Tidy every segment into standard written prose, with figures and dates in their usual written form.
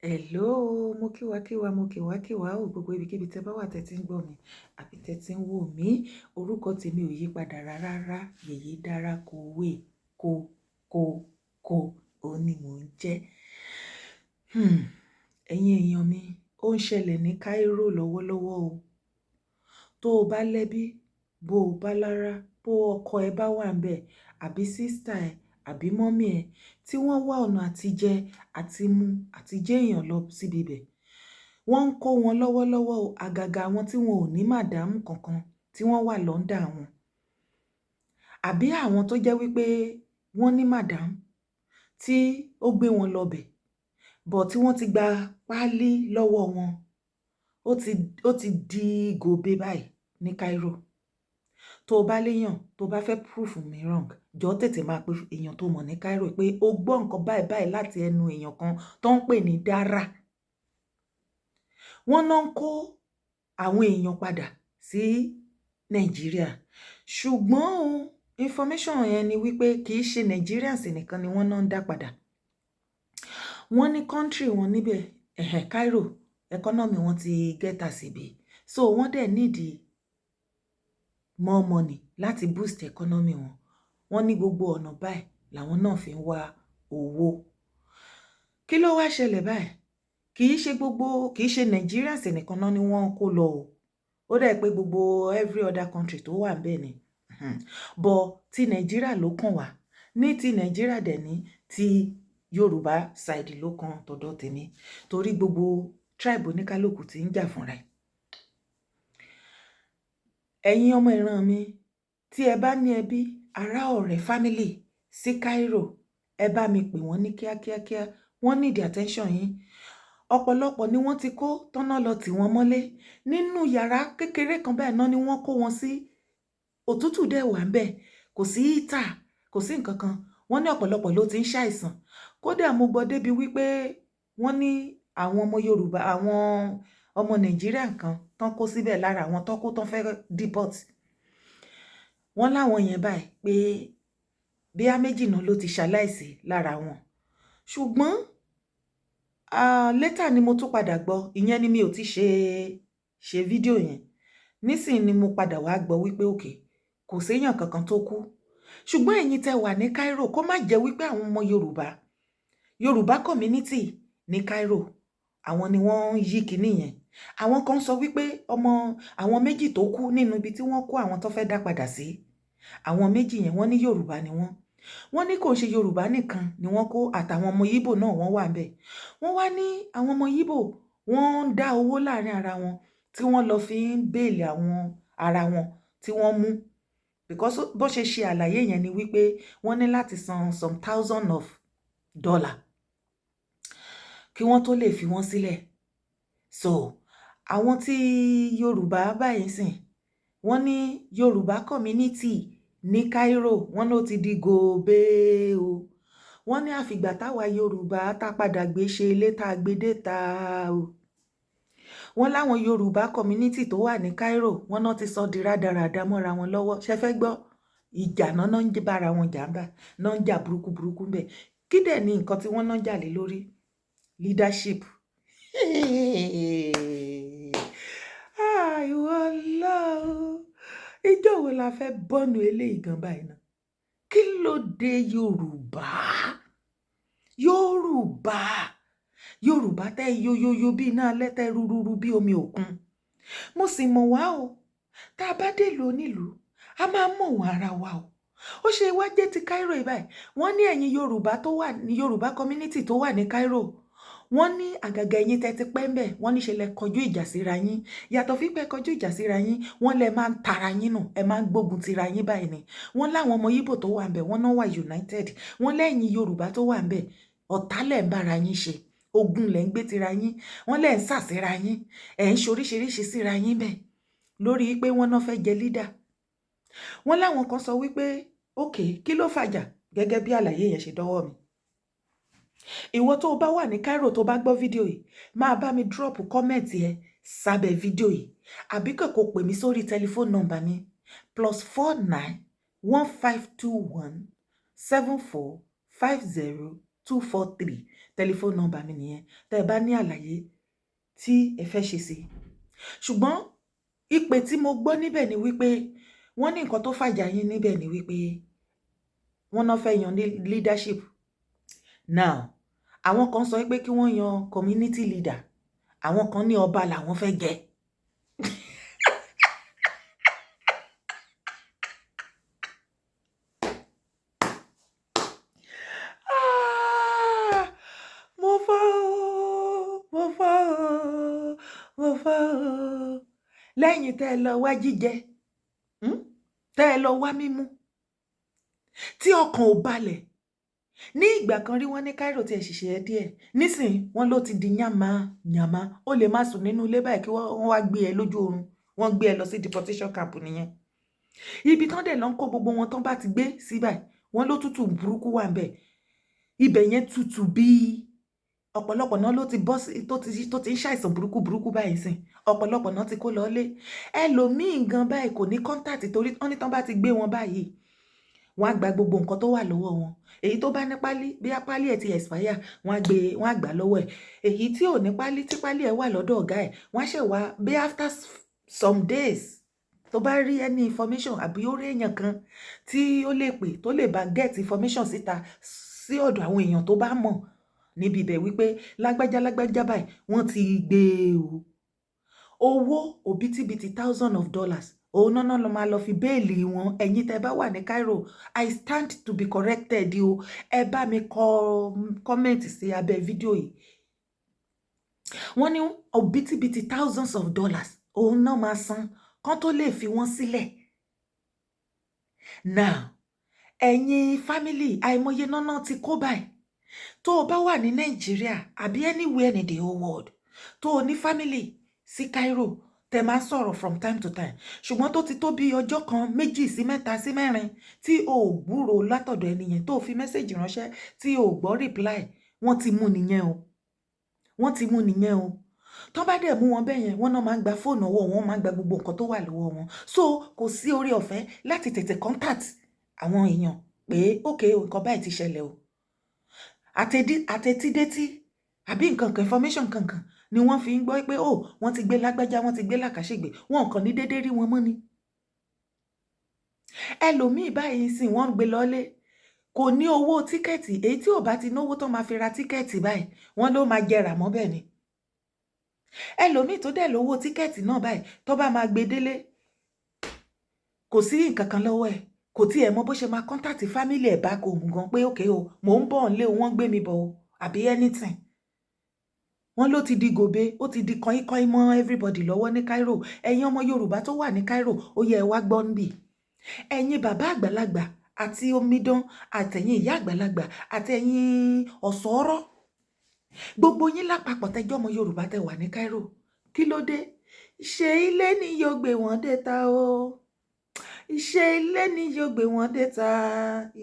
Hello, mo kí wa kí wa, mo kí wa kí wa o gbogbo ibikíbi tẹ bá wà tẹ tí ń gbọ́ mi àbí tẹ tí ń wò mí. Orúkọ tèmi ò yí padà rárá rárá. Yèyé dára kó wé kó kó kó, òun ni mò ń jẹ́. Hmm, ẹ̀yin èèyàn mi, ó ń ṣẹlẹ̀ ní Cairo lọ́wọ́lọ́wọ́ o. Tó o bá lẹ́bí, bó o bá lára, bó ọkọ ẹ bá wà ńbẹ̀, àbí sister ẹ, àbí mummy ẹ, tí wọ́n wá ọ̀nà àtijẹ àti mu àti jẹ́ èèyàn lọ síbi ibẹ̀. Wọ́n ń kó wọn lọ́wọ́lọ́wọ́ o, àgàgà àwọn tí wọn ò ní madam kankan tí wọ́n wà l'under wọn. Àbí àwọn tó jẹ́ wípé wọ́n ní madam tí ó gbé wọn lọ bẹ̀, but tí wọ́n ti gba páálí lọ́wọ́ wọn. Ó ti di gòbé báyìí ní Cairo. Tó o bá léèyàn, tó bá fẹ́ proof mi wrong, jọ̀ọ́ tètè máa pe èèyàn tó mọ̀ ní Cairo pé o gbọ́ nǹkan báyìí báyìí láti ẹnu èèyàn kan tó ń pè ní Dara. Wọ́n náà ń kó àwọn èèyàn padà sí Nàìjíríà. Ṣùgbọ́n o, information yẹn ni wípé kì í ṣe Nigerians nìkan ni wọ́n náà ń dá padà. Wọ́n ní country wọn níbẹ̀, ẹ̀hẹ̀, Cairo, economy wọn ti get as e be. So wọ́n dẹ̀ need more money láti boost economy wọn. Wọ́n ní gbogbo ọ̀nà báyìí làwọn náà fi ń wá owó. Kí ló wá ṣẹlẹ̀ báyìí? Kì í ṣe gbogbo, kì í ṣe Nigerians nìkan náà ni wọ́n ń kó lọ o. Ó dẹ̀ pé gbogbo every other country tó wà ńbẹ̀ ni. But ti Nàìjíríà ló kàn wá. Ní ti Nàìjíríà dẹ̀ ní ti Yorùbá side ló kan tọ̀dọ̀ tèmi. Torí gbogbo tribe oníkálukú tí ń jà fúnra ẹ̀. Ẹ̀yin ọmọ ìran mi, tí ẹ bá ní ẹbí, ará, ọ̀rẹ́, family sí Cairo, ẹ bá mi pè wọ́n ní kíákíákíá. Wọ́n need attention yín. Ọ̀pọ̀lọpọ̀ ni wọ́n ti kó tọ́nà lọ tì wọ́n mọ́lé nínú yàrá kékeré kan báyìí náà ni wọ́n kó wọn sí. Òtútù dẹ̀ wà ńbẹ̀, kò sí heater, kò sí nǹkan kan. Wọ́n ní ọ̀pọ̀lọpọ̀ ló ti ń ṣàìsàn. Kódà mo gbọ́ débi wípé wọ́n ní àwọn ọmọ Yorùbá, àwọn ọmọ Nàìjíríà kan tán kó síbẹ̀ lára àwọn tó kó tán fẹ́ deport. Wọ́n láwọn yẹn báyìí pé bíá méjì náà ló ti ṣaláìsí lára wọn. Ṣùgbọ́n later ni mo tún padà gbọ́, ìyẹn ni mi ò ti ṣe fídíò yẹn. Nísìnyí ni mo padà wá gbọ́ wípé okay, kò séèyàn kankan tó kú. Ṣùgbọ́n ẹ̀yin tẹ́ wà ní Cairo, kó má jẹ́ wípé àwọn ọmọ Yorùbá, Yorùbá community ní Cairo, àwọn ni wọ́n ń yí kinní yẹn. Àwọn kan sọ wípé ọmọ àwọn méjì tó kú nínú ibi tí wọ́n kó àwọn tó fẹ́ dá padà sí, àwọn méjì yẹn, wọ́n ní Yorùbá ni wọ́n. Wọ́n ní kò ṣe Yorùbá nìkan ni wọ́n kó, àtàwọn ọmọ Ìgbò náà wọ́n wà ńbẹ̀. Wọ́n wá ní àwọn ọmọ Ìgbò wọ́n ń dá owó láàrin ara wọn tí wọ́n lọ fi ń bail àwọn ara wọn tí wọ́n mú, because bó ṣe ṣe àlàyé yẹn ni wípé wọ́n ní láti san some thousand of dollar kí wọ́n tó lè fi wọ́n sílẹ̀. So àwọn tí Yorùbá báyìí sìn, wọ́n ní Yorùbá community ní Cairo, wọ́n ló ti di gòbé o. Wọ́n ní àfìgbà táwa Yorùbá tá padà gbé ṣe ilé tá a gbé dé ta o. Wọ́n láwọn Yorùbá community tó wà ní Cairo, wọ́n náà ti sọ di rádaràda mọ́ra wọn lọ́wọ́. Ṣe fẹ́ gbọ́? Ìjà náà náà ń bára wọn jà ń bá náà ń jà burúkú burúkú ń bẹ̀. Kí dẹ̀ ni nǹkan tí wọ́n náà jà lé lórí? Leadership. Ah, ìwọ Ọlọ́run, ìjọ́ wo la fẹ́ bọ́nu eléyìí gan báyìí náà? Kí ló dé Yorùbá? Yorùbá, Yorùbá tẹ́ yoyoyo bí iná alẹ́, tẹ́ rúrúrú bí omi òkun. Mo sì mọ̀ wá o. Tá a bá dé ìlú onílùú, a máa mọ̀ wọ́n ara wa o. Ó ṣe wá jẹ́ ti Cairo báyìí? Wọ́n ní ẹ̀yin Yorùbá tó wà ní Yorùbá community tó wà ní Cairo, wọ́n ní àgàgà ẹ̀yin tẹ́ ti pẹ́ ń bẹ̀, wọ́n ní ṣe lẹ kọjú ìjà síra yín. Yàtọ̀ fípẹ́ kọjú ìjà síra yín, wọ́n lẹ máa ń tara yín nù, ẹ máa ń gbógun tira yín báyìí ni. Wọ́n láwọn ọmọ Ìgbò tó wà ń bẹ̀, wọ́n náà wà united. Wọ́n lẹ́yìn Yorùbá tó wà ń bẹ̀, ọ̀tá lẹ̀ ń bára yín ṣe, ogun lẹ̀ ń gbé tira yín, wọ́n lẹ̀ ń sàsíra yín, ẹ̀ ń ṣoríṣiríṣi síra yín bẹ́ẹ̀ lórí pé wọ́n náà fẹ́ jẹ leader. Wọ́n láwọn kan sọ wípé okay, kí ló fàjà? Gẹ́gẹ́ bí àlàyé yẹn ṣe dọ́wọ́ mi, ìwọ tó o bá wà ní Cairo, tó bá gbọ́ fídíò yìí, máa bá mi drop comment ẹ sábẹ́ fídíò yìí, àbí kò pè mí sórí telephone number mi, +49 1521 74 50. 243. Telephone number mi nìyẹn, tẹ́ ẹ bá ní àlàyé tí ẹ fẹ́ ṣe sí. Ṣùgbọ́n ìpè tí mo gbọ́ níbẹ̀ ni wípé wọ́n ní nǹkan tó fàjà yín níbẹ̀ ni wípé wọ́n náà fẹ́ yan leadership. Now, àwọn kan sọ pé kí wọ́n yan community leader, àwọn kan ní ọba làwọn fẹ́ jẹ. Ah, mo fọ́ o, mo fọ́ o, mo fọ́ o. Lẹ́yìn tẹ́ ẹ lọ wá jíjẹ, tẹ́ ẹ lọ wá mímú, tí ọkàn ò balẹ̀. Ní ìgbà kan rí, wọ́n ní Cairo tí ẹ ṣiṣẹ́ díẹ̀, nísìn wọ́n ló ti di yàmá yàmá. Ó lè má sùn nínú ilé báyìí kí wọ́n wá gbé ẹ lójú oorun, wọ́n gbé ẹ lọ sí deportation camp nìyẹn. Ibi tán dẹ̀ lọ ń kó gbogbo wọn tán bá ti gbé sí báyìí, wọ́n ló tútù burúkú wà ń bẹ̀. Ibẹ̀ yẹn tutù bíi ọ̀pọ̀lọpọ̀ náà ló ti bọ́ sí tó ti ń ṣàìsàn burúkú burúkú báyìí sìn. Ọ̀pọ̀lọpọ̀ náà ti kó lọ lé. Ẹlòmíì gan báyìí kò ní contact, torí wọ́n ní tán bá ti gbé wọn báyìí, wọ́n á gba gbogbo nǹkan tó wà lọ́wọ́ wọn. Èyí tó bá ní pálí, bí a pálí ẹ̀ ti expire, wọ́n á gbé, wọ́n á gbà lọ́wọ́ ẹ̀. Èyí tí ò ní pálí, tí pálí ẹ̀ wà lọ́dọ̀ ọ̀gá ẹ̀, wọ́n á ṣẹ̀ wá bí after some days, tó bá rí any information àbí ó rí èèyàn kan tí ó lè pè, tó lè bá get information síta sí ọ̀dọ̀ àwọn èèyàn tó bá mọ̀ níbi ibẹ̀ wípé lágbájá lágbájá báyìí, wọ́n ti gbé o. Owó òbítíbitì, thousand of dollars, òun náà lọ máa lọ fi bail wọn. Ẹ̀yin tẹ́ bá wà ní Cairo, I stand to be corrected o. Ẹ bá mi kọ comment sí abẹ́ fídíò yìí. Wọ́n ní òbítíbitì thousands of dollars òun náà máa san kán tó lè fi wọ́n sílẹ̀. Now, ẹ̀yin family, àìmọye náà ti kó báyìí. Tó o bá wà ní Nàìjíríà àbí anywhere in the whole world, tó o ní family sí Cairo, tẹ máa ń sọ̀rọ̀ from time to time, ṣùgbọ́n tó ti tó bí ọjọ́ kan, méjì sí mẹ́ta sí mẹ́rin tí o ò gbúrò látọ̀dọ̀ ẹni yẹn, tó o fi message ránṣẹ́ tí o ò gbọ́ reply, wọ́n ti mú nìyẹn o, wọ́n ti mú nìyẹn o. Tó bá dẹ̀ mú wọn bẹ́ẹ̀ yẹn, wọ́n náà máa ń gba fóònù ọwọ́ wọn, máa ń gba gbogbo nǹkan tó wà lọ́wọ́ wọn. So kò sí orí ọ̀fẹ́ láti tètè contact àwọn èèyàn pé ok, nǹkan báyìí ti ṣẹlẹ̀ o. Àtẹ̀tídétí àbí nǹkan kan, information kankan ni wọ́n fi ń gbọ́ pé oh, wọ́n ti gbé lágbájá, wọ́n ti gbé làkàṣègbè. Wọn kàn ní déédéé rí wọn mọ́ ni. Ẹlòmíì báyìí sìn, wọ́n ń gbé lọ́lé, kò ní owó ticket. Èyí tí ò bá ti náwó tó máa fi ra ticket báyìí, wọ́n ló máa jẹrà mọ́ bẹ́ẹ̀ ni. Ẹlòmíì tó dẹ̀ lówó ticket náà báyìí, tó bá máa gbé délé, kò sí nǹkan kan lọ́wọ́ ẹ̀. Kò tiẹ̀ mọ bó ṣe máa contact family ẹ̀ back home gan pé okay o, mò ń bọ̀ nílé o, wọ́n gbé mi bọ̀ o, àbí anything. Wọ́n ló ti di gòbe, ó ti di kọ́ínkọ́ín mọ́ everybody lọ́wọ́ ní Cairo. Ẹ̀yin ọmọ Yorùbá tó wà ní Cairo, ó yẹ ẹ wá gbọ́ níbí. Ẹ̀yin bàbá àgbàlagbà àti omidan, àtẹ̀yin ìyá àgbàlagbà, àtẹ̀yin ọ̀sọ́rọ́, gbogbo yín lápapọ̀ tẹjọ́ ọmọ Yorùbá tẹ wà ní Cairo, kí ló dé? Ṣe ilé ni yóò gbé wọn dé ta o, ṣe ilé ni yóò gbé wọn dé ta.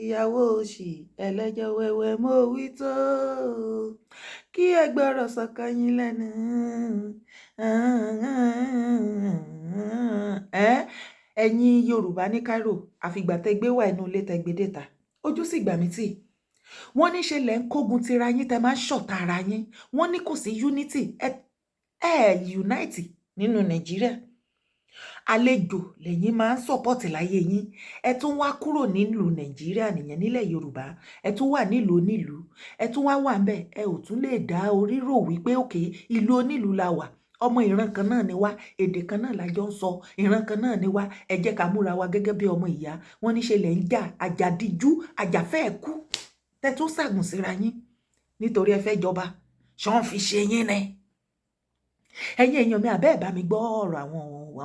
Ìyàwó òṣì ẹlẹ́jọ́ wẹ́wẹ́, mo wí tó kí ẹ gbọ́rọ̀ sọ̀kan yín lẹ́nu. Ẹ ẹ̀yin Yorùbá ní Cairo, àfìgbà tẹ gbé wà inú ilé tẹ gbé dé ta, ojú sì gbà mí tì. Wọ́n ní ṣe lẹ́ ń kógun tira yín, tẹ máa ń ṣọ̀tá ara yín. Wọ́n ní kò sí unity, ẹ ẹ unite nínú Nàìjíríà. Àlejò lẹ́yìn máa ń support láyé yín. Ẹ tún wá kúrò nílùú Nàìjíríà nìyẹn, nílẹ̀ Yorùbá, ẹ tún wà nílùú onílùú, ẹ tún wá wà ńbẹ̀. Ẹ ò tún lè dá orí rò wípé okay, ìlú onílùú la wà, ọmọ ìran kan náà ni wá, èdè kan náà la jọ ń sọ, ìran kan náà ni wá, ẹ jẹ́ ká múra wa gẹ́gẹ́ bí ọmọ ìyá. Wọ́n ní ṣe lẹ̀ ń jà àjàdíjú, àjàfẹ́ kú, tẹ́ tún ṣàgùn síra yín nítorí ẹ fẹ́ jọba. Ṣọ́n fi ṣe yín ni? Ẹ̀yin èèyàn mi, àbẹ́ ẹ̀ bá mi gbọ́ ọ̀rọ̀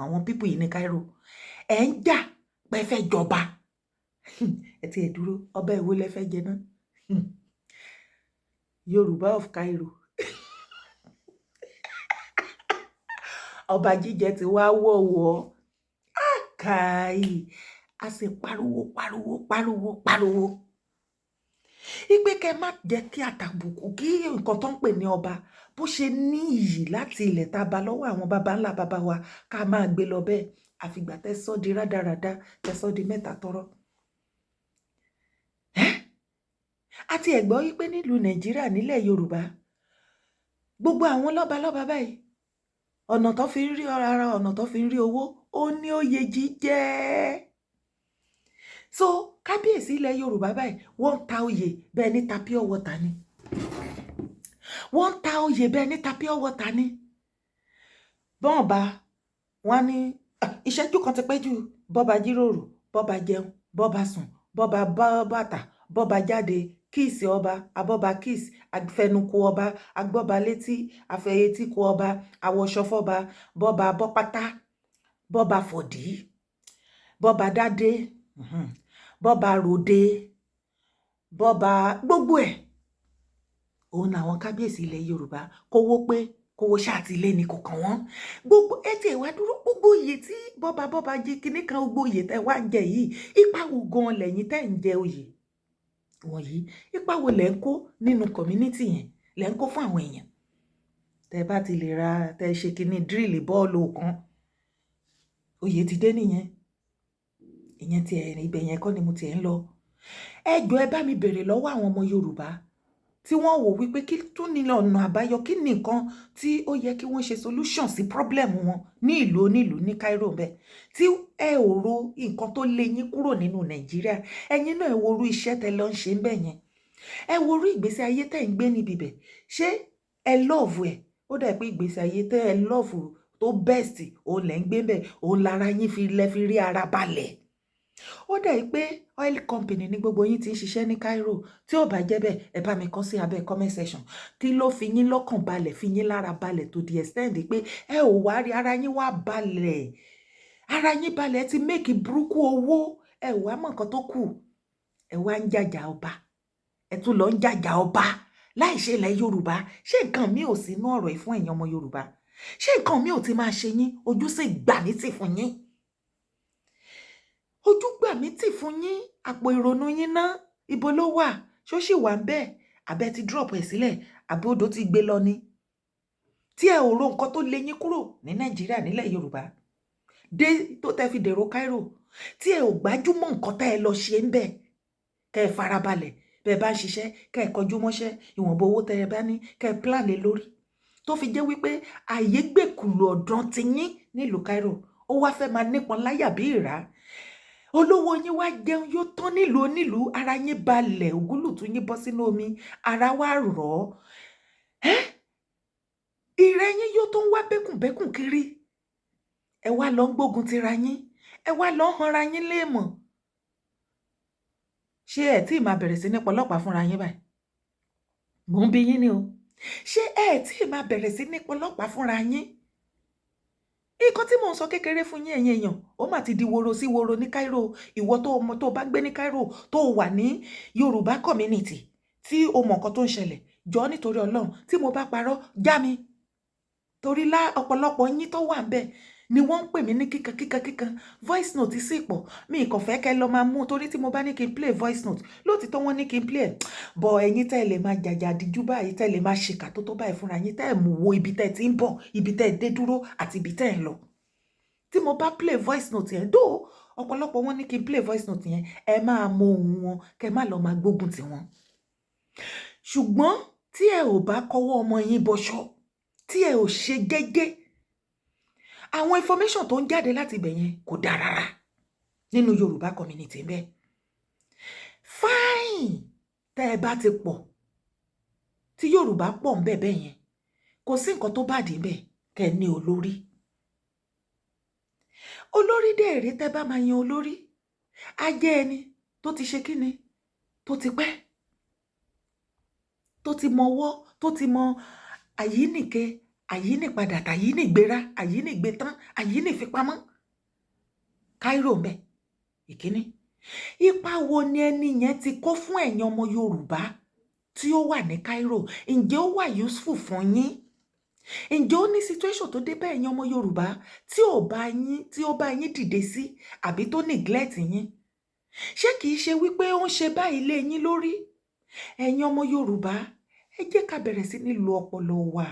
àwọn people yìí ní Cairo. Ẹ̀ ń jà pé ẹ fẹ́ jọba. Ẹ ti ẹ̀ dúró, ọba èwo lẹ fẹ́ jẹ náà? Yorùbá of Cairo, ọba jíjẹ ti wá wọ̀wọ́ káì. A sì pariwo pariwo pariwo pariwo ipe kẹ má jẹ́ kí àtàbùkù kí nǹkan tó ń pè ní ọba, bó ṣe ní iyì láti ilẹ̀ tá a bá lọ́wọ́ àwọn baba ńlá baba wa, ká máa gbé lọ bẹ́ẹ̀. Àfìgbà tẹ́ sọ́ di rádaràda, tẹ́ sọ́ di mẹ́ta tọ́rọ́. Àti ẹ̀ gbọ́ wípé nílùú Nàìjíríà, nílẹ̀ Yorùbá, gbogbo àwọn lọ́balọ́ba báyìí, ọ̀nà tó fi ń rí ara, ọ̀nà tó fi ń rí owó, ó ní oyè jíjẹ. So kábíyèsí ilẹ̀ Yorùbá báyìí, wọ́n ń ta oyè bẹ́ẹ̀ ní ta pure water ni. Wọ́n ń ta oyè bẹ́ẹ̀ ní ta pure water ni. Bọ́n bá wọ́n ní ìṣẹ́jú kan ti pẹ́ jù, bọ́ba jíròrò, bọ́ba jẹun, bọ́ba sùn, bọ́ba bọ́ bàtà, bọ́ba jáde, kiss ọba, abọ́ba kiss, afẹnukù ọba, agbọ́ba létí, afẹyetíkù ọba, awọṣọ fọ́ba, bọ́ba bọ́ pátá, bọ́ba fọ̀dí, bọ́ba dádé, bọ́ba ròde, bọ́ba gbogbo ẹ̀. Òun làwọn kábíyèsí ilẹ̀ Yorùbá. Kówó pé kówó ṣáà ti lé ní kò kàn wọ́n. Gbogbo ẹ tiẹ̀ wá dúró, gbogbo oyè tí bọ́ba bọ́ba jí kinní kan, gbogbo oyè tẹ́ wá ń jẹ yìí, ipa wo gan lẹ́yìn tẹ́ ń jẹ oyè wọ̀nyí, ipa wo lẹ́ ń kó nínú community yẹn, lẹ́ ń kó fún àwọn èèyàn? Tẹ́ bá ti lè ra, tẹ́ ṣe kinní drill bọ́ọ̀lù kan, oyè ti dé nìyẹn. Ìyẹn ti ẹ̀, ibẹ̀ yẹn kọ́ ni mo tiẹ̀ ń lọ. Ẹ jọ̀ọ́, ẹ bá mi bèrè lọ́wọ́ àwọn ọmọ Yorùbá tí wọ́n wò wípé kí tún ní ọ̀nà àbáyọ, kí ni nǹkan tí ó yẹ kí wọ́n ṣe, solution sí problem wọn ní ìlú onílùú ní Cairo bẹ́ẹ̀, tí ẹ ò ro nǹkan tó lé yín kúrò nínú Nàìjíríà. Ẹ̀yin náà, ẹ wo orú iṣẹ́ tẹ lọ ń ṣe ń bẹ̀ yẹn, ẹ wo orú ìgbésí ayé tẹ́ ń gbé níbi bẹ̀. Ṣé ẹ love ẹ̀? Ó dà pé ìgbésí ayé tẹ́ ẹ love tó best, òun lẹ́ ń gbé bẹ̀, òun lára yín fi lẹ́ fi rí ara balẹ̀. Ó dà pé oil company ní gbogbo yín ti ń ṣiṣẹ́ ní Cairo. Tí ò bá jẹ́ bẹ́ẹ̀, ẹ bá mi kọ sí abẹ́ comment section, kí ló fi yín lọ́kàn balẹ̀, fi yín lára balẹ̀ to the extent pé ẹ ò wá rí ara yín wá balẹ̀, ara yín balẹ̀, ẹ ti make burúkú owó, ẹ ò wá mọ̀ nǹkan tó kù, ẹ wá ń jàjà ọba, ẹ tún lọ ń jàjà ọba láì ṣe ilẹ̀ Yorùbá? Ṣé nǹkan mi ò sínú ọ̀rọ̀ yìí fún ẹ̀yin ọmọ Yorùbá? Ṣé nǹkan mi ò ti máa ṣe yín? Ojú sì gbà mí tì fún yín, ojú gbà mí tì fún yín. Àpò ìrònú yín ná, ibo ló wà? Ṣó sì wà ń bẹ́ẹ̀, àbẹ́ ti drop ẹ̀ sílẹ̀, àbí odò ti gbé lọ ni? Tí ẹ ò ro nǹkan tó lé yín kúrò ní Nàìjíríà, nílẹ̀ Yorùbá dé, tó tẹ́ fi dèrò Cairo, tí ẹ ò gbájúmọ́ nǹkan tẹ́ ẹ lọ ṣe ń bẹ̀, kẹ́ ẹ farabalẹ̀ bẹ́ẹ̀ bá ń ṣiṣẹ́, kẹ́ ẹ kọjú mọ́ṣẹ́, ìwọ̀nba owó tẹ́ ẹ bá ní, kẹ́ ẹ plan lé lórí, tó fi jẹ́ wípé àyè gbèkùlù ọ̀dàn ti yín nílùú Cairo, ó wá fẹ́ máa nípọn láyà bí ìrà. Olówó yín wá jẹun yóò tán nílùú onílùú, ara yín balẹ̀, ògúlùtù yín bọ́ sínú omi, ara wá rọ̀ ọ́, ìrẹ́ yín yóò tó ń wá bẹ́kùnbẹ́kùn kiri. Ẹ wá lọ ń gbógun tira yín, ẹ wá lọ ń hanra yín léèmọ̀. Ṣé ẹ tí ì máa bẹ̀rẹ̀ sí ní pọlọ́pàá fúnra yín báyìí? Mò ń bi yín ni o. Ṣé ẹ tí ì máa bẹ̀rẹ̀ sí ní pọlọ́pàá fúnra yín? Nǹkan tí mò ń sọ kékeré fún yín, ẹ̀yin èèyàn, ó mà ti di woro sí woro ní Cairo. Ìwọ tó mọ, tó bá gbé ní Cairo, tó wà ní Yorùbá community, tí o mọ nǹkan tó ń ṣẹlẹ̀, jọ, nítorí Ọlọ́run, tí mo bá parọ́, já mi, torí lá ọ̀pọ̀lọpọ̀ yín tó wà ń bẹ̀ ni wọ́n ń pè mí ní kíkan kíkan kíkan. Voice note sì pọ̀, mi kàn fẹ́ kẹ́ lọ máa mú, torí tí mo bá ní kí n play voice note, lóòtítọ́ wọ́n ní kí n play ẹ̀ bọ̀. Ẹ̀yin tẹ́ ẹ lè máa jàjà díjú báyìí, tẹ́ ẹ lè máa ṣèkà tó tó báyìí fúnra yín, tẹ́ ẹ mú wo ibi tẹ́ ẹ ti ń bọ̀, ibi tẹ́ ẹ dé dúró àti ibi tẹ́ ẹ ń lọ. Tí mo bá play voice note yẹn dó, ọ̀pọ̀lọpọ̀ wọn ní kí n play voice note yẹn, ẹ máa mọ ohùn wọn, kẹ́ má lọ máa gbógun tì wọ́n. Ṣùgbọ́n tí ẹ ò bá kọ́wọ́ ọmọ yín bọṣọ, tí ẹ ò ṣe gẹ́gẹ́, àwọn information tó ń jáde láti ibẹ̀ yẹn kò dáa rárá nínú Yorùbá community bẹ́ẹ̀. Fine, tẹ́ ẹ bá ti pọ̀, tí Yorùbá pọ̀ ń bẹ̀ bẹ́ẹ̀ yẹn, kò sí nǹkan tó bàdí bẹ́ẹ̀ kẹ́ ẹ ní olórí. Olórí dẹ̀ẹ̀rẹ́, tẹ́ bá máa yan olórí, á jẹ́ ẹni tó ti ṣe kíni, tó ti pẹ́, tó ti mọwọ́, tó ti mọ àyínìke, àyínìpadà, tàyínìgbéra, àyínìgbétán, àyínìfipamọ́. Cairo ń bẹ. Ìkíní, ipa wo ni ẹni yẹn ti kó fún ẹ̀yin ọmọ Yorùbá tí ó wà ní Cairo? Ǹjẹ́ ó wà useful fún yín? Ǹjẹ́ ó ní situation tó dé bá ẹ̀yin ọmọ Yorùbá tí ò bá yín, tí ó bá yín dìde sí, àbí tó neglect yín? Ṣé kìí ṣe wípé ó ń ṣe báyìí lé yín lórí? Ẹ̀yin ọmọ Yorùbá, ẹ jẹ́ ká bẹ̀rẹ̀ sí ní lo ọpọlọ wa.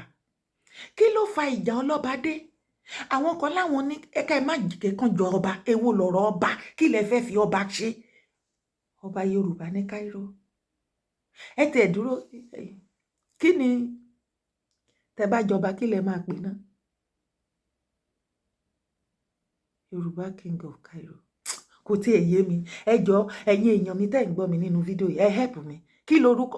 Kí ló fa ìjà ọlọ́ba dé? Àwọn kan láwọn ní ẹ̀ka ẹ̀ má kẹ́kàn jọ ọba. Èwo lọ̀rọ̀ ọba? Kí lẹ fẹ́ fi ọba ṣe? Ọba Yorùbá ní Cairo. Ẹ tiẹ̀ dúró, kí ni tẹ bá jọba, kí lẹ máa pè náà? Yorùbá King of Cairo, kò tiẹ̀ yé mi. Ẹ jọ, ẹ̀yin èèyàn mi tẹ́ ń gbọ́ mi nínú fídíò yìí, ẹ help mi, kí lorúkọ?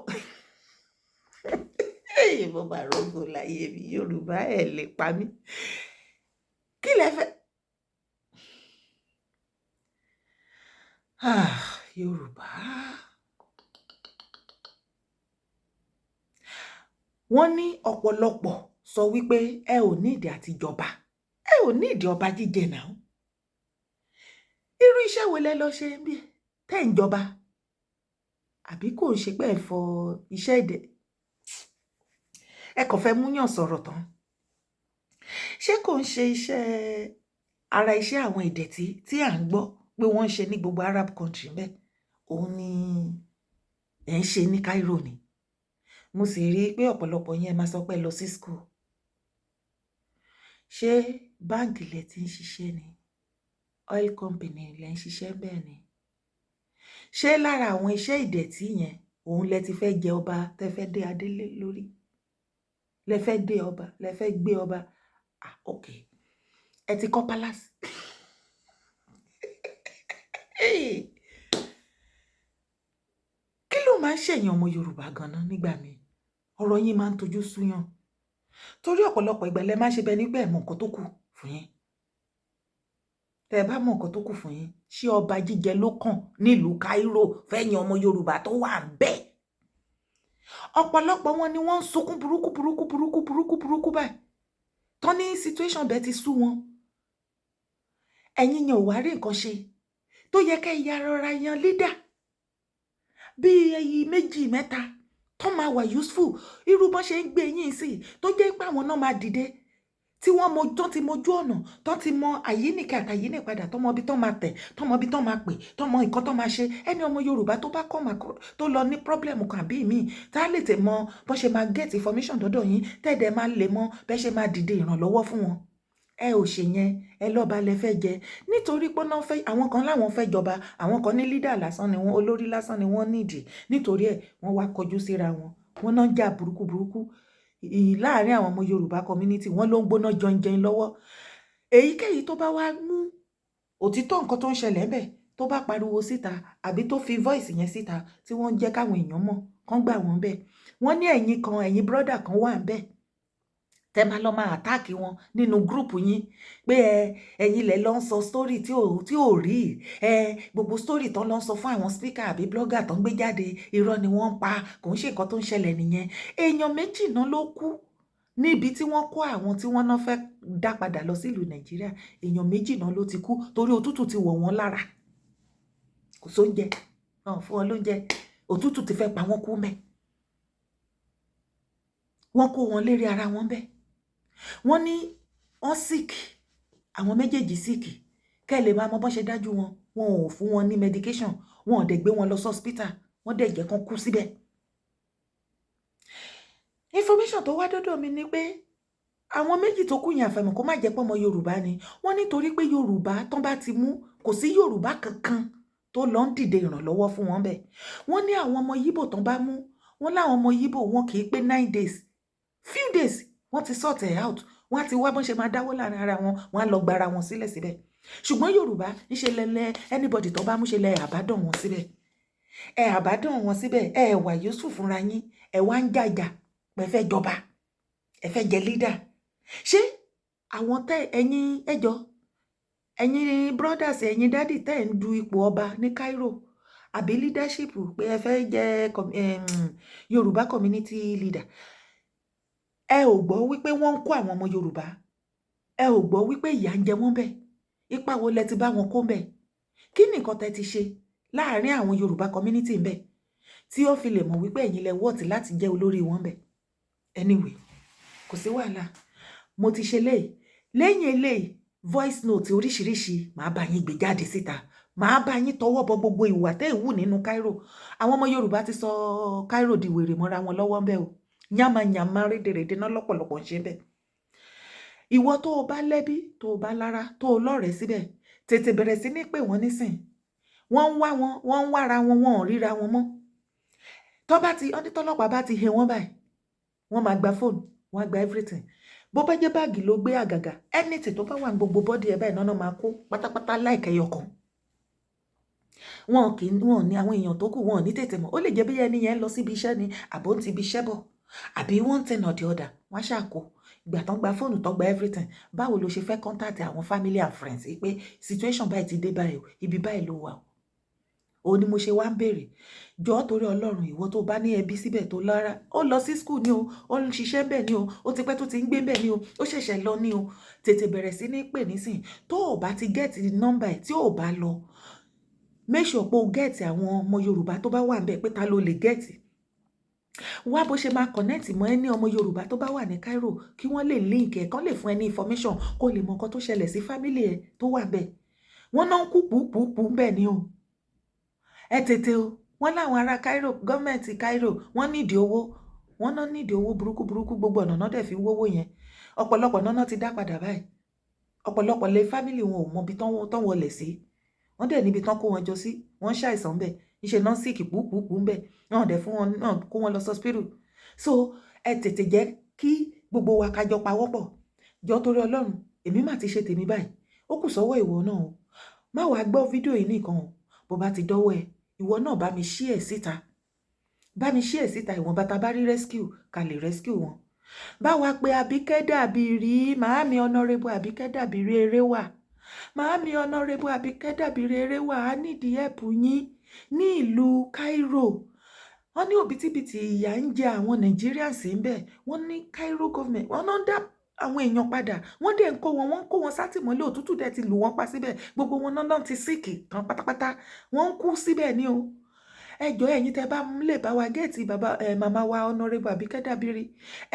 Mo máa rògbò láyé mi. Yorùbá, ẹ lè pa mí. Kí lẹ fẹ́? Ah, Yorùbá, wọ́n ní ọ̀pọ̀lọpọ̀ sọ wípé ẹ ò ní ìdí àtijọba, ẹ ò ní ìdí ọba jíjẹ náà. Irú iṣẹ́ wo lẹ lọ ṣe bí tẹ́ ń jọba? Àbí kò ń ṣe pé ẹ fọ iṣẹ́ èdè, ẹ kàn fẹ́ múyàn sọ̀rọ̀ tán? Ṣé kò ń ṣe iṣẹ́ ara iṣẹ́ àwọn ìdẹ̀tí tí à ń gbọ́ pé wọ́n ń ṣe ní gbogbo Arab country bẹ́ẹ̀, òun ni ẹ̀ ń ṣe ní Cairo ni? Mo sì rí i pé ọ̀pọ̀lọpọ̀ yẹn máa sọ pé lọ sí school. Ṣé báǹkì lẹ ti ń ṣiṣẹ́ ni? Oil company lẹ ń ṣiṣẹ́ bẹ́ẹ̀ ni? Ṣé lára àwọn iṣẹ́ ìdẹ̀tí yẹn òun lẹ ti fẹ́ jẹ ọba, tẹ fẹ́ dé adé lé lórí, lẹ fẹ́ dé ọba, lẹ fẹ́ gbé ọba? Ah, ok, ẹ ti kọ́ palace. Kí ló máa ń ṣèyàn ọmọ Yorùbá ganan nígbà míì? Ọ̀rọ̀ yín máa ń tojú súyàn, torí ọ̀pọ̀lọpọ̀ ìgbà lẹ máa ń ṣe bẹ́ẹ̀ nígbà ẹ̀ mọ nǹkan tó kù fún yín. Tẹ́ ẹ bá mọ nǹkan tó kù fún yín, ṣé ọba jíjẹ ló kàn nílùú Cairo fẹ́yìn ọmọ Yorùbá tó wà bẹ́ẹ̀? Ọ̀pọ̀lọpọ̀ wọn ni wọ́n ń sunkún burúkú burúkú burúkú burúkú burúkú báyìí, tán ní situation bẹ́ẹ̀ ti sú wọn. Ẹ̀yin yẹn ò wá rí nǹkan ṣe tó yẹ kẹ́ ya rọra yan leader bíi ẹyí méjì mẹ́ta tó máa wà useful, irú bọ́n ṣe ń gbé yín sí, tó jẹ́ pé àwọn náà máa dìde, tí wọ́n mọ tó ti mojú ọ̀nà, tó ti mọ àyíníkà àtàyínípadà, tó mọ ibi tó máa tẹ̀, tó mọ ibi tó máa pè, tó mọ nǹkan tó máa ṣe. Ẹni ọmọ Yorùbá tó bá kọ́ tó lọ ní problem kan àbí míì, tá lè tẹ̀ mọ bó ṣe máa get information dọ́dọ̀ yín, tẹ́ẹ̀dẹ̀ máa lè mọ bẹ́ ṣe máa dìde ìrànlọ́wọ́ fún wọn. Ẹ ò ṣe yẹn, ẹ lọ́ba lẹ fẹ́ jẹ, nítorí pé wọ́n fẹ́, àwọn kan láwọn fẹ́ jọba, àwọn kan ní leader lásán ni wọ́n, olórí lásán ni wọ́n nídìí. Nítorí ẹ̀ wọ́n wá kọjú síra wọn, wọ́n náà ń jà burúkú burúkú láàárín àwọn ọmọ Yorùbá community. Wọ́n ló ń gbóná jọnjẹn lọ́wọ́. Èyíkéyìí tó bá wá mú òtítọ́ nǹkan tó ń ṣẹlẹ̀ ńbẹ̀, tó bá pariwo síta àbí tó fi voice yẹn síta, tí wọ́n ń jẹ́ káwọn èèyàn mọ̀ kán gbà wọ́n bẹ́ẹ̀, wọ́n ní ẹ̀yin kan, ẹ̀yin brother kan wà ńbẹ̀ tẹ́ máa lọ máa attack wọn nínú group yín pé ẹ ẹ̀yin lẹ lọ ń sọ story tí ò rí ẹ. Gbogbo story tán lọ ń sọ fún àwọn speaker àbí blogger tó ń gbé jáde, irọ́ ni wọ́n ń pa, kò ń ṣe nǹkan tó ń ṣẹlẹ̀ nìyẹn. Èèyàn méjì náà ló kú níbi tí wọ́n kó àwọn tí wọ́n náà fẹ́ dá padà lọ sílùú Nàìjíríà. Èèyàn méjì náà ló ti kú torí òtútù ti wọ̀ wọ́n lára. Kò sóúnjẹ náà fún wọn lóúnjẹ, òtútù ti fẹ́ pa wọ́n kú mẹ́. Wọ́n kó wọn lérí ara wọn bẹ́ẹ̀. Wọ́n ní wọ́n sick, àwọn méjèèjì sick. Kẹ́ ẹ lè máa mọ bọ́n ṣe dájú wọn, wọn ò fún wọn ní medication, wọn ò dẹ̀ gbé wọn lọ sí hospital, wọ́n dẹ̀ jẹ́ kán kú síbẹ̀. Information tó wá dọ́dọ̀ mi ni pé àwọn méjì tó kú yẹn, àfẹ̀mọ̀ kó má jẹ́ pé ọmọ Yorùbá ni wọ́n, nítorí pé Yorùbá tán bá ti mú, kò sí Yorùbá kankan tó lọ ń dìde ìrànlọ́wọ́ fún wọn bẹ́ẹ̀. Wọ́n ní àwọn ọmọ Yíbò tán bá mú, wọ́n láwọn ọmọ Yíbò, wọn kì í pé 9 days, few days, wọ́n ti sort it out, wọ́n á ti wá bọ́n ṣe máa dáwọ́ láàrin ara wọn, wọ́n á lọ gbara wọn sílẹ̀ síbẹ̀. Ṣùgbọ́n Yorùbá ń ṣe lẹ́lẹ́, anybody tó bá mú ṣe lẹ́ abandon wọn síbẹ̀, ẹ abandon wọn síbẹ̀. Ẹ wà useful fúnra yín, ẹ wá ń jàjà pé ẹ fẹ́ jọba, ẹ fẹ́ jẹ leader. Ṣé àwọn tẹ ẹ̀yin, ẹjọ́ ẹ̀yin brothers, ẹ̀yin daddy tẹ́ ẹ̀ ń du ipò ọba ní Cairo àbí leadership pé ẹ fẹ́ jẹ Yorùbá community leader, ẹ ò gbọ́ wípé wọ́n ń kó àwọn ọmọ Yorùbá? Ẹ ò gbọ́ wípé ìyà ń jẹ wọ́n bẹ́ẹ̀? Ipa wo lẹ ti bá wọn kó bẹ́ẹ̀? Kí ni nǹkan tẹ́ ti ṣe láàárín àwọn Yorùbá community ń bẹ̀ tí ó fi lè mọ̀ wípé ẹ̀yin lẹ worth láti jẹ́ olórí wọn bẹ̀? Anyway, kò sí wàhálà. Mo ti ṣe léyìí. Lẹ́yìn eléyìí, voice note oríṣiríṣi màá bá yín gbé jáde síta, màá bá yín tọwọ́ bọ gbogbo ìwà tẹ́ ẹ̀ wù nínú Cairo. Àwọn ọmọ Yorùbá ti sọ Cairo di wèrè mọ́ra wọn lọ́wọ́ ń bẹ̀ o. Yánmayànmá rédèrèdè náà lọ́pọ̀lọpọ̀ ń ṣe bẹ́ẹ̀. Ìwọ tó o bá lẹ́bí, tó o bá lára, tó o lọ́rẹ̀ẹ́ síbẹ̀, tètè bẹ̀rẹ̀ sí ní pè wọ́n nísìn. Wọ́n ń wá wọn, wọ́n ń wára wọn, wọn ò ríra wọn mọ́. Tó bá ti ọ́n ní tọ́lọ́pàá bá ti he wọ́n báyìí, wọ́n máa gba fóònù, wọ́n á gba everything. Bó bá jẹ́ báàgì ló gbé, àgàgà anything tó bá wà ní gbogbo body ẹ̀ báyìí náà máa kó pátápátá láìkẹyọ kan. Wọn kì í, wọn ní àwọn èèyàn tó kù, wọn ò ní tètè mọ̀. Ó lè jẹ́ bí ẹni yẹn lọ síbi iṣẹ́ ni, àbó ń ti ibi iṣẹ́ bọ̀, àbí one thing or the other, wọ́n ṣàkó. Ìgbà tán gba fóònù, tán gba everything, báwo ló ṣe fẹ́ contact àwọn family and friends pé situation báyìí ti dé báyìí o, ibi báyìí ló wà o? Òun ni mo ṣe wá ń béèrè. Jọ̀ọ́, torí Ọlọ́run, ìwọ tó bá ní ẹbí síbẹ̀, tó lára, ó lọ sí school ni o, ó ń ṣiṣẹ́ bẹ́ẹ̀ ni o, ó ti pẹ́ tó ti ń gbé bẹ́ẹ̀ ni o, ó ṣẹ̀ṣẹ̀ lọ ni o, tètè bẹ̀rẹ̀ sí ní pè nísìn. Tó o bá ti get nọ́mbà ẹ̀, tí o bá lọ, make sure pé o get àwọn ọmọ Yorùbá tó bá wà ń bẹ̀, pé ta ló lè get, wá bó ṣe máa connect mọ́ ẹ ní ọmọ Yorùbá tó bá wà ní Cairo, kí wọ́n lè link ẹ̀, kán lè fún ẹ ní information, kó lè mọ nǹkan tó ṣẹlẹ̀ sí family ẹ tó wà bẹ́ẹ̀. Wọ́n náà ń kú pùpùpù bẹ́ẹ̀ ni o. Ẹ tètè o. Wọ́n láwọn ará Cairo, gọ́ọ̀mẹ̀ntì Cairo, wọ́n nídìí owó, wọ́n náà nídìí owó burúkú burúkú. Gbogbo ọ̀nà náà dẹ̀ fi wówó yẹn. Ọ̀pọ̀lọpọ̀ náà ti dá padà báyìí. Ọ̀pọ̀lọpọ̀ lé family wọn ò mọ ibi tán wọlé sí. Wọ́n dẹ̀ níbi tán kó wọn jọ sí, wọ́n ṣàìsàn bẹ́ẹ̀, níṣẹ́ náà sick púpùpù ń bẹ̀ náà dẹ̀ fún wọn náà kó wọn lọ hospital. So ẹ tètè jẹ́ kí gbogbo wa kájọ pawọ́pọ̀. Jọ, torí Ọlọ́run, èmi mà ti ṣe tèmi báyìí, ó kù sọ́wọ́ ìwọ náà o. Má wàá gbọ́ fídíò yìí nìkan o. Bó bá ti dọ́wọ́ ẹ, ìwọ náà bá mi share síta, bá mi share síta. Ìwọ̀nba tá a bá rí rescue, ká lè rescue wọn. Bá wa pé Àbíkẹ́ Dàbírí, màámi Honourable Àbíkẹ́ Dàbírí eré wà, màámi Honourable Àbíkẹ́ Dàbírí eré wà, á nídìí help yín ní ìlú Cairo. Wọ́n ní òbítíbitì ìyà ń jẹ àwọn Nigerians ń bẹ̀. Wọ́n ní Cairo government, wọ́n náà ń dá àwọn èèyàn padà, wọ́n dẹ̀ ń kó wọn, wọ́n ń kó wọn sátìmọ́lé. Òtútù dẹ̀ ti lù wọ́n pa síbẹ̀. Gbogbo wọn náà ti sick tán pátápátá, wọ́n ń kú síbẹ̀ ní o. Ẹ jọ̀ọ́, ẹ̀yin tẹ́ bá lè bá wa get bàbá ẹ, màmá wa Honourable Àbíkẹ́ Dàbírí,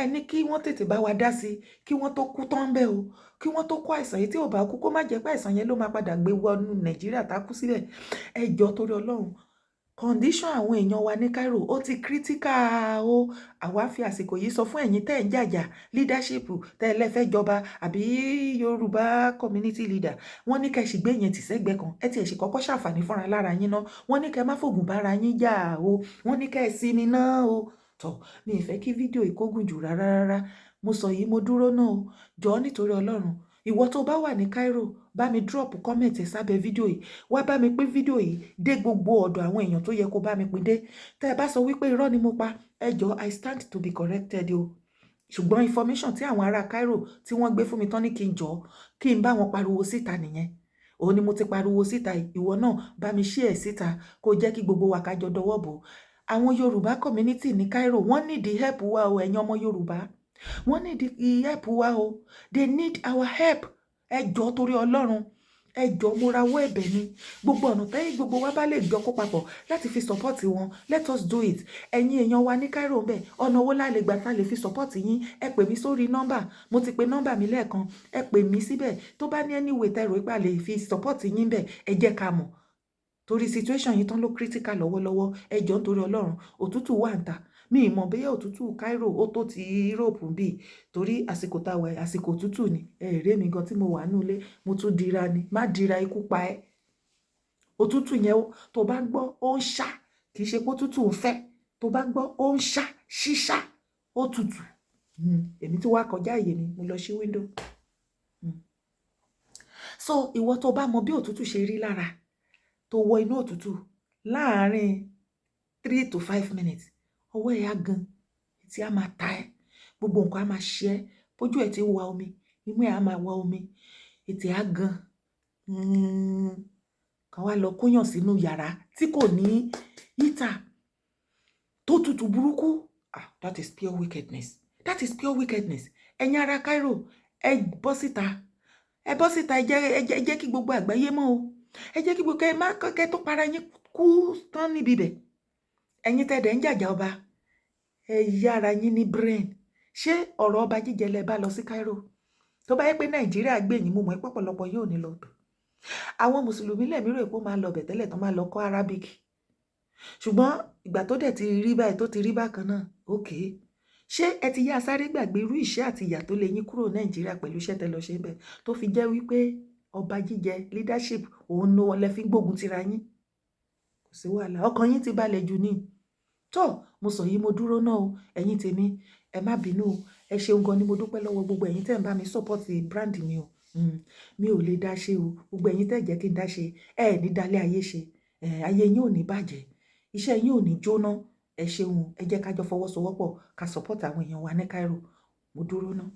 ẹ ní kí wọ́n tètè bá wa dá sí, kí wọ́n tó kú tán bẹ́ẹ̀ o, kí wọ́n tó kó àìsàn yìí. Tí ò bá kú, kó má jẹ́ pé àìsàn yẹn ló máa padà gbé wọnú Nàìjíríà tá kú síbẹ̀. Ẹ jọ̀ọ́, torí Ọlọ́run, condition àwọn èèyàn wa ní Cairo, ó ti critical o. Àwa fi àsìkò yìí sọ fún ẹ̀yin tẹ́ ẹ̀ ń jàjà leadership, tẹ́ ẹ lẹ́fẹ́ jọba àbí Yorùbá community leader, wọ́n ní kẹ́ ẹ sì gbé yẹn tì sẹ́gbẹ́ kan. Ẹ tiẹ̀ sì kọ́kọ́ ṣàǹfààní fúnra lára yín ná. Wọ́n ní kẹ́ ẹ má fògùn bára yín jà o. Wọ́n ní kẹ́ ẹ sinmi náà o. Tọ̀, mi ì fẹ́ kí fídíò yìí kó gùn jù rárá rárá. Mo sọ yìí, mo dúró náà o. Jọ̀ọ́, nítorí Ọlọ́run, ìwọ tó bá wà ní Cairo, bá mi drop comment ẹ sábẹ́ fídíò yìí. Wá bá mi pín fídíò yìí dé gbogbo ọ̀dọ̀ àwọn èèyàn tó yẹ kó bá mi pín dé. Tẹ́ ẹ bá sọ wípé irọ́ ni mo pa, ẹ jọ̀ọ́, I stand to be corrected o. Ṣùgbọ́n information tí àwọn ará Cairo tí wọ́n gbé fún mi tán ní kí n jọ̀ọ́, kí n bá wọn pariwo síta nìyẹn, òun ni mo ti pariwo síta. Ìwọ náà bá mi share síta, kó jẹ́ kí gbogbo wa kájọ dọwọ́ bò. Àwọn Yorùbá community ní Cairo, wọ́n need help wa o. Ẹ̀yin ọmọ Yorùbá, wọ́n need help wa o. They need our help. Ẹ jọ̀ọ́, torí Ọlọ́run, ẹ jọ̀ọ́, mo rawọ́ ẹ̀bẹ̀ ni. Gbogbo ọ̀nà tẹ́yìn gbogbo wa bá lè jọ kó papọ̀ láti fi support wọn, let us do it. Ẹ̀yin èèyàn wa ní Cairo ń bẹ̀, ọ̀nà owó la lè gbà tá lè fi support yín? Ẹ pè mí sórí nọ́mbà mo ti pe nọ́mbà mi lẹ́ẹ̀kan. Ẹ pè mí síbẹ̀. Tó bá ní any way tẹ́ rò pé a lè fi support yín bẹ̀, ẹ jẹ́ ká mọ̀, torí situation yìí tán ló critical lọ́wọ́lọ́wọ́. Ẹ jọ̀ọ́, nítorí Ọlọ́run, òtútù wà ń ta. Mi ì mọ̀ bóyá òtútù Cairo ó tó ti Europe bí, torí àsìkò tá a wà, àsìkò òtútù ni. Ẹ rí mi gan tí mo wà nínú ilé, mo tún dira ni. Má dira, ikú pa ẹ́. Òtútù yẹn, tó bá ń gbọ́ ó ń ṣá, kì í ṣe pé òtútù ń fẹ́. Tó bá ń gbọ́ ó ń ṣá ṣíṣá, ó tutù. Èmi tí wàá kọjá àyè mi, mo lọ sí window. So ìwọ tó bá mọ bí òtútù ṣe rí lára, tó wọ inú òtútù láàárín 3 to 5 minutes, ọwọ́ ẹ̀ á gan, etí á máa ta ẹ́, gbogbo nǹkan á máa ṣe ẹ́, bójú ẹ̀ ti ń wa omi, imú ẹ̀ á máa wa omi, ètè á gan. Kan wá lọ kóyàn sínú yàrá tí kò ní heater, tó tutù burúkú. Ah, that is pure wickedness. That is pure wickedness. Ẹ̀yin ará Cairo, ẹ bọ́ síta, ẹ bọ́ síta. Ẹ jẹ́ kí gbogbo àgbáyé mọ̀ o. Ẹ jẹ́ kí gbogbo ẹ má kẹ́kẹ́ tó para yín kú tán níbi bẹ̀. Ẹ̀yin tẹ́ dẹ̀ ń jàjà ọba, ẹ yára yín ní brain. Ṣé ọ̀rọ̀ ọba jíjẹ lẹ bá lọ sí Cairo? Tó bá yẹ pé Nàìjíríà gbé yín, mú mọ́ pọ̀pọ̀lọpọ̀ yóò ní lọ bẹ̀. Àwọn mùsùlùmí lẹ̀mí rò pé ó máa lọ bẹ̀ tẹ́lẹ̀, tán máa lọ kọ́ Arabic. Ṣùgbọ́n ìgbà tó dẹ̀ ti rí báyìí, tó ti rí bákan náà, okay, ṣé ẹ ti yá sáré gbàgbé irú ìṣẹ́ àti ìyà tó lè yín kúrò Nàìjíríà pẹ̀lú iṣẹ́ tẹ́ lọ ṣe bẹ́ẹ̀, tó fi jẹ́ wípé ọba jíjẹ, leadership, òun ló lẹ fi ń gbógun tira yín? Kò sí wàhálà, ọkàn yín ti balẹ̀ jù ní. Tó mo sọ yìí, mo dúró náà o. Ẹ̀yin tèmi, ẹ má bínú o. Ẹ ṣeun gan ni, mo dúpẹ́ lọ́wọ́ gbogbo ẹ̀yin tẹ́ ń bá mi support brand mi o. Mi ò lè dá ṣe o. Gbogbo ẹ̀yin tẹ́ jẹ́ kí n dá ṣe, ẹ ní dálé ayé ṣe, ayé yín ò ní bàjẹ́, iṣẹ́ yín ò ní jóná. Ẹ ṣeun. Ẹ jẹ́ ká jọ fọwọ́sowọ́pọ̀ ká support àwọn èèyàn wa ní Cairo. Mo dúró náà.